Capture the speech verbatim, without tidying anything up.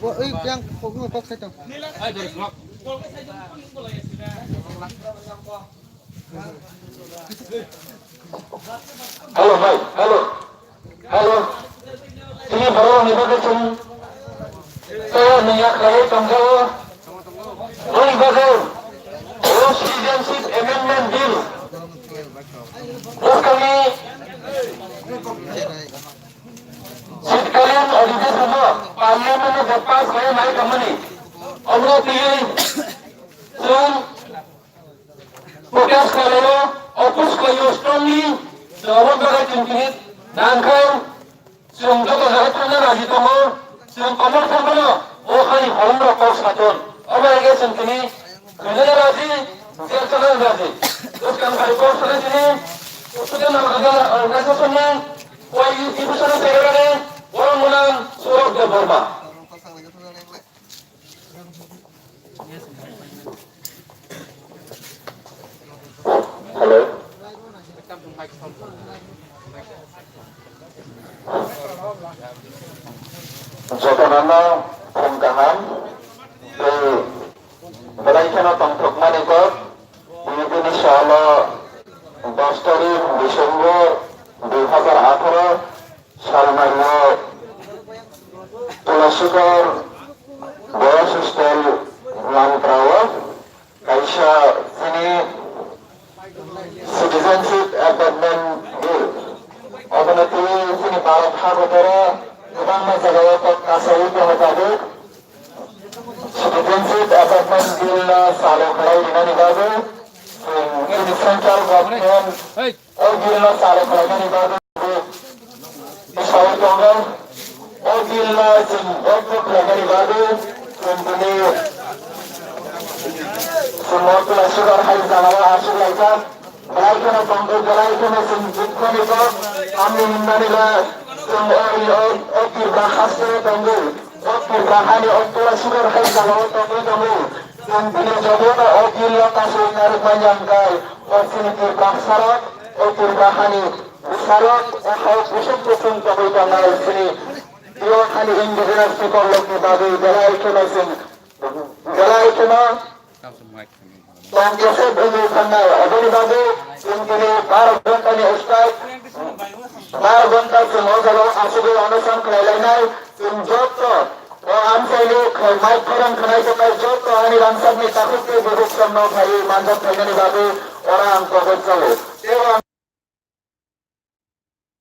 Bo-, oi, yang, kok, kok, kok, sai tong. Hello, bhai, hello. Hello. Tini borok ni bagwi chwng tei nungya khlaiwi tongjago. Boni bagwi o Citizenship Amendment Bill bwskangni shitkalin adhibeshonno Parliament-o pass khlaiwi nai tongmani. Omo twiwi chwng protest khlaio, oppose khlaio strongly, chwng abo bagwi chwng tini nangkhe chwng joto jaga thangna raji tongo, chwng komor thangmano o hani holongrok kok sathon. Obo hai khe chwng tini thwinani raji, jel chanani raji. Bwskang bai kok sanai tini student organization-ni Y U T Bhushan Secretary, borok mwnang Saurabh Debbarma. Hello. Jotono phung kaham tei belai kheno tongthokmani kok. Bini bini salo dos tarik December dui hazar atharo Salmaio Tulashikar Boys Hostel Langprao kaisa chini Citizenship Amendment Bill. Obono twiwi chini Bharat hagotoro kwbangma jagao kok kasawi tongwi tabuk. Citizenship Amendment Bill no chalo khlai rinani bagwi chini Central Government o bill no chalo khlainani bagwi sawi tongo. O bill no chwng vote khlainani bagwi chwng tini chwng o Tulashikar hai jagao achuk laijak. Belai kheno tongwi belai kheno chwng dukhoni kok hamni himnani ba chwng o, o, o Tripura haste tongwi, o Tripura hani o Tulashikar hai jagao tongwi tongwi chwng tini jotono o bill no kasui narwkmani hwnkhe o chini Tripura bwsarok, o Tripura hani bwsarok o hao kusuk kusung tongwi tongnai chini Tripura hani indigenous people rokni bagwi belai kheno chwng belai kheno tong khe se bumui phanai. Aboni bagwi chwng tini bar ghonta ni strike, bar ghonta chwng o jaga o achugwi onoson khlai lainai. Chwng joto o amchaini khwlai mai khorang khwnai tongnai joto ani rangchakni takhuk tei bukhuk chwngno phaiwi manjak phainani bagwi oro ang koboi chao. Tei o ang